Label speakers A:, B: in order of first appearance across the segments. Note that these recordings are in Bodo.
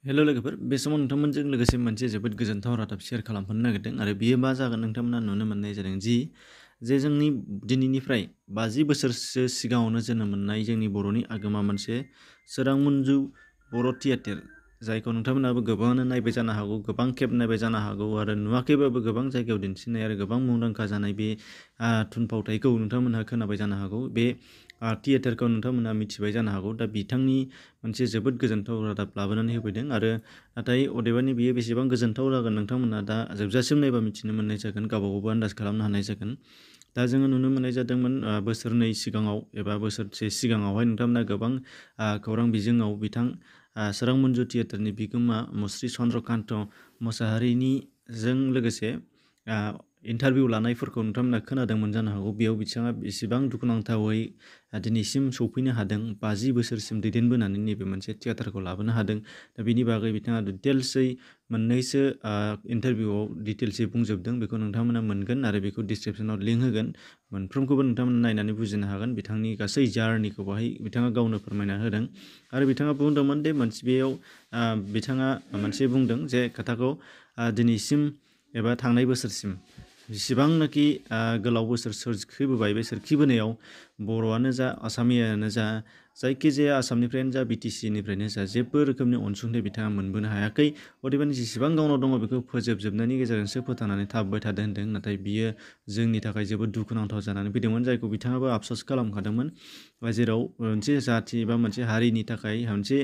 A: हेल' लोगोफोर बे समाव नोंथांमोनजों लोगोसे मोनसे जोबोद गोजोनथाव रादाब शेयार खालामफानो नागिरदों आरो बियो मा जागोन नोंथांमोना नुनो मोननाय जादों जे जोंनि दिनैनिफ्राय 50 बोसोरसो सिगाङावनो जोनोम मोननाय जोंनि बर'नि आगोमा मोनसे सोरां मन्जु बर' थियेटार जायखौ नोंथांमोनाबो गोबाङानो नायबाय जानो हागौ गोबां खेब नायबाय जानो हागौ आरो नुवाखैबाबो गोबां जायगायाव दिन्थिनाय आरो गोबां मुंदांखा जानाय बे थुनफावथायखौ नोंथांमोनहा खोनाबाय जानो हागौ बे थियेटारखौ नोंथांमोना मिथिबाय जानो हागौ दा बिथांनि मोनसे जोबोद गोजोनथाव रादाब लाबोनानै होफैदों आरो नाथाय अदेबानि बियो बेसेबां गोजोनथाव जागोन नोंथांमोना दा जोबजासिम नायबा मिथिनो मोननाय जागोन गावबागावबो आन्दाज खालामनो हानाय जागोन दा जोङो नुनो मोननाय जादोंमोन बोसोरनै सिगाङाव एबा बोसोरसे सिगाङावहाय नोंथांमोना गोबां खौरां बिजोङाव बिथां सोरां मन्जु थियेटारनि बिगोमा मुस्रि चन्द्रकान्त मोसाहारिनिजों लोगोसे इन्टारभिउ लानायफोरखौ नोंथांमोना खोनादोंमोन जानो हागौ बेयाव बिथाङा बेसेबां दुखुनांथावै दिनैसिम सौफैनो हादों 50 बोसोरसिम दैदेनबोनानै नैबे मोनसे थियेटारखौ लाबोनो हादों दा बिनि बागै बिथाङा डिटेल्सै मोननैसो इन्टारभिउआव डिटेल्सै बुंजोबदों बेखौ नोंथांमोना मोनगोन आरो बेखौ डिसक्रिपसनाव लिंक होगोन मोनफ्रोमखौबो नोंथांमोना नायनानै बुजिनो हागोन बिथांनि गासै जार्निखौ बाहाय बिथाङा गावनो फोरमायना होदों आरो बिथाङा बुंदोंमोन दे बेयाव बिथाङा मोनसे बुंदों जे खोथाखौ दिनैसिम एबा थांनाय बोसोरसिम जेसेबांनाखि गोलाव बोसोर सोरखिबोबाय बे सोरखिबोनायाव बर'आनो जा आसामियानो जा जायखिजाया आसामनिफ्रायनो जा बिटिसिनिफ्रायनो जा जेबो रोखोमनि अनसुंथाइ बिथाङा मोनबोनो हायाखै अदेबानि जेसेबां गावनाव दङ बेखौ फोजोबजोबनायनि गेजेरजोंसो फोथांनानै थाबोबाय थादों होनदों नाथाय बियो जोंनि थाखाय जोबोद दुखुनांथाव जानानै फैदोंमोन जायखौ बिथाङाबो आफस'स खालामखादोंमोन जेराव मोनसे जाथि बा मोनसे हारिनि थाखाय मोनसे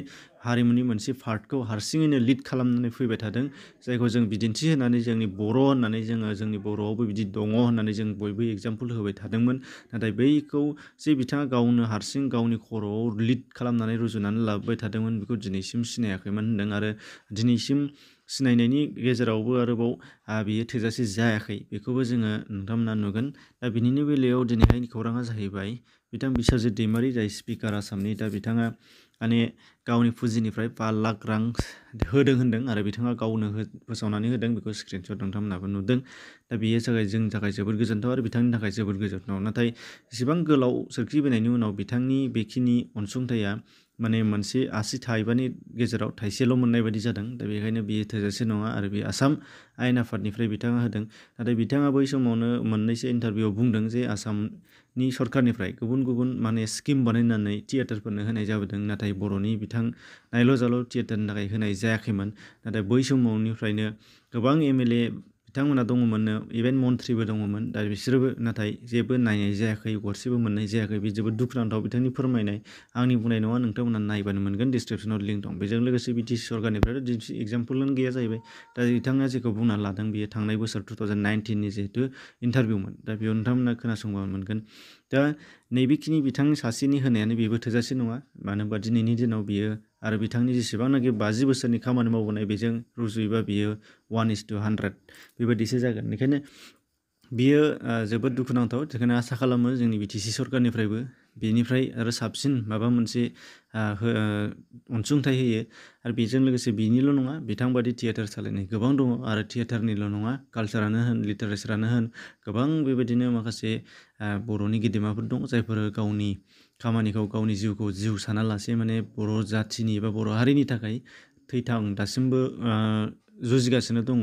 A: हारिमुनि मोनसे पार्टखौ हारसिङैनो लिड खालामनानै फैबाय थादों जायखौ जों बिदिन्थि होनानै जोंनि बर' होननानै जोंनि बर'आवबो बिदि दङ होननानै जों बयबो एग्जाम्पल होबाय थादोंमोन नाथाय बैखौ जे बिथाङा गावनो हारसिं गावनि खर'आव लिड खालामनानै रुजुनानै लाबोबाय थादोंमोन बेखौ दिनैसिम सिनायाखैमोन होनदों आरो दिनैसिम सिनायनायनि गेजेरावबो आरोबाव बियो थोजासे जायाखै बेखौबो जोङो नोंथांमोना नुगोन दा बिनिनो बेलायाव दिनैहाय खौराङा जाहैबाय बिथां बिसाजित दैमारि जाय स्पिकार आसामनि दा बिथाङा माने गावनि फुजिनिफ्राय 5 लाख रां होदों होनदों आरो बिथाङा गावनो फोसावनानै होदों बेखौ स्क्रिनशट नोंथांमोनाबो नुदों दा बेयो जोंनि थाखाय जोबोद गोजोनथाव आरो बिथांनि थाखाय जोबोद गोजोनथाव नाथाय एसेबां गोलाव सोरखिबोनायनि उनाव बिथांनि बेखिनि अनसुंथाइया माने मोनसे आसि थाइबानि गेजेराव थाइसेल' मोननाय बायदि जादों दा बेखायनो बियो थोजासे नङा आरो बे आसाम आयेन आफादनिफ्राय बिथाङा होदों नाथाय बिथाङा बै समावनो मोननैसो इन्टारभिउआव बुंदों जे आसामनि सरकारनिफ्राय गुबुन गुबुन माने स्किम बानायनानै थियेटारफोरनो होनाय जाबोदों नाथाय बर'नि बिथां नायल' जाल' थियेटारनि थाखाय होनाय जायाखैमोन नाथाय बै समावनिफ्रायनो गोबां एमएलए बिथांमोना दङमोननो इभेन मन्थ्रिबो दङमोन दा बिसोरबो नाथाय जेबो नायनाय जायाखै गरसेबो मोननाय जायाखै बे जोबोद दुखुनांथाव बिथांनि फोरमायनाय आंनि बुंनाय नङा नोंथांमोना नायबानो मोनगोन डिसक्रिपसनाव लिंक दं बेजों लोगोसे बिटिसि सरकारनिफ्रायथ' एग्जाम्पलआनो गैया जाहैबाय दा बिथाङा जेखौ बुंना लादों बियो थांनाय बोसोर 2019नि जिहेतु इन्टारभिउमोन दा बेयाव नोंथांमोना खोनासंबा मोनगोन दा नैबेखिनि बिथांनि सासेनि होनायानो बेबो थोजासे नङा मानो होनबा दिनैनि दिनाव बियो आरो बिथांनि जेसेबांनाखि 50 बोसोरनि खामानि मावबोनाय बेजों रुजुयोबा बियो 1:100 बेबायदिसो जागोन बेखायनो बियो जोबोद दुखुनांथाव बेखायनो आसा खालामो जोंनि बिटिसि सरकारनिफ्रायबो बेनिफ्राय आरो साबसिन माबा मोनसे अनसुंथाइ होयो आरो बेजों लोगोसे बिनिल' नङा बिथांबादि थियेटार सालायनाय गोबां दङ आरो थियेटारनिल' नङा कालसारानो होन लिटारेचारानो होन गोबां बेबायदिनो माखासे बर'नि गेदेमाफोर दं जायफोर गावनि खामानिखौ गावनि जिउखौ जिउ सानालासे माने बर' जाथिनि एबा बर' हारिनि थाखाय थैथां दासिमबो जुजिगासिनो दङ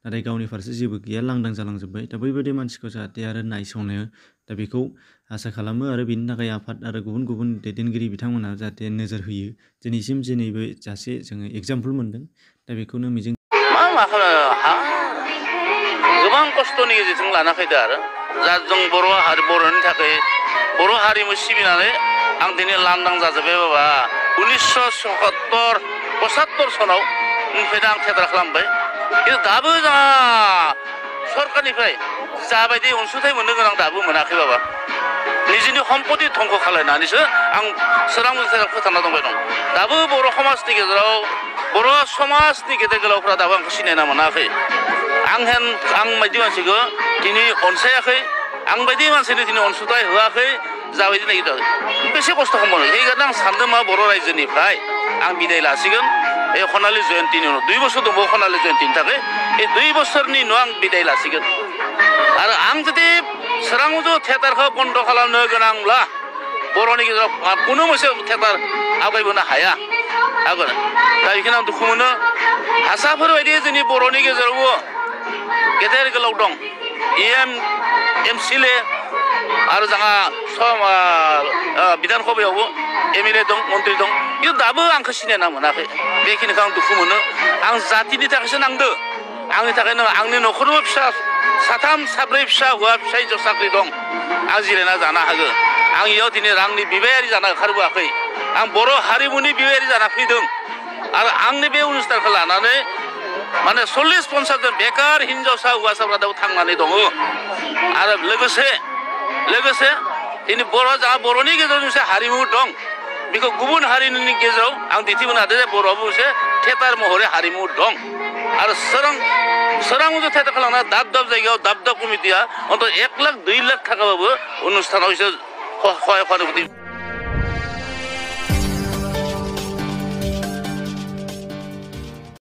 A: नाथाय गावनि फारसे जेबो गैया लांदां जालांजोब्बाय दा बैबायदि मानसिखौ जाहाथे आरो नायसंनो दा बेखौ आसा खालामो आरो बेनि थाखाय आफाद आरो गुबुन गुबुन दैदेनगिरि बिथांमोनहा जाहाथे नोजोर होयो दिनैसिम जेनैबो जासे जोङो एग्जाम्पल मोनदों दा बेखौनो मिजिं
B: मा गोबां खस्थ'नि गेजेरजों लाना फैदो आरो जा जों बर'नि थाखाय बर' हारिमु सिबिनानै आं दिनै लांदां जाजोब्बाय बाबा 1977 सनाव निफ्रायनो आं थियेटार खालामबाय खिन्थु दाबो जोंहा सरकारनिफ्राय जाबायदि अनसुंथाइ मोननो गोनां दाबो मोनाखै बाबा निजिनि सम्पति धंख खालायनानैसो आं सोरां मन्जु फोथांना दंबाय दं दाबो बर' समाजनि गेजेराव बर' समाजनि गेदेर गोलावफ्रा दाबो आंखौ सिनायना मोनाखै आं बायदि मानसिखौ दिनै अनसायाखै आं बायदि मानसिनो दिनै अनसुंथाइ होआखै जाबायदि नागिरदों बेसे खस्थ' खालामो बेखायनो आं सानदों मा बर' रायजोनिफ्राय आं बिदाय लासिगोन बे खनालि जयन्तिनि उनाव 2 बोसोर दंबावो खनालि जयन्तिनि थाखाय बे 2 बोसोरनि उनाव आं बिदाय लासिगोन आरो आं जुदि सोरां मन्जु थियेटारखौ बन्द खालामनो गोनांब्ला बर'नि गेजेराव खुनु मोनसे थियेटार आवगायबोनो हाया हागोन दा बेखौनो आं दुखु मोनो हासाफोर बायदि जोंनि बर'नि गेजेरावबो गेदेर गोलाव दं एमएलए आरो जोंहा बिधान सभायावबो एमएलए दं मन्त्रि दं खिन्थु दाबो आंखौ सिनायना मोनाखै बेखिनिखौ आं दुखु मोनो आं जातिनि थाखायसो नांदो आंनि थाखायनो आंनि न'खरावबो फिसा साथाम साब्रै फिसा हौवा फिसा हिन्जाव साख्रि दं आं जिरायना जानो हागोन आं इयाव दिनै रांनि बिबायारि जाना ओंखारबोआखै आं बर' हारिमुनि बिबायारि जाना फैदों आरो आंनि बे अनुस्थानखौ लानानै माने 40-50 जन बेकार हिन्जावसा हौवासाफ्रा दाबो थांनानै दङ आरो लोगोसे दिनै बर'नि गेजेराव मोनसे हारिमु दं बेखौ गुबुन हारिनि गेजेराव आं दिन्थिबोनो हादों जे बर'आवबो मोनसे थियेटार महरै हारिमु दं आरो सोरां थियेटार खालामना दाब दाब जायगायाव दाब दाब कमिटिया अन्त 1 लाख 2 लाख थाखाबाबो अनुस्थानाव एसे सहाय खालामनो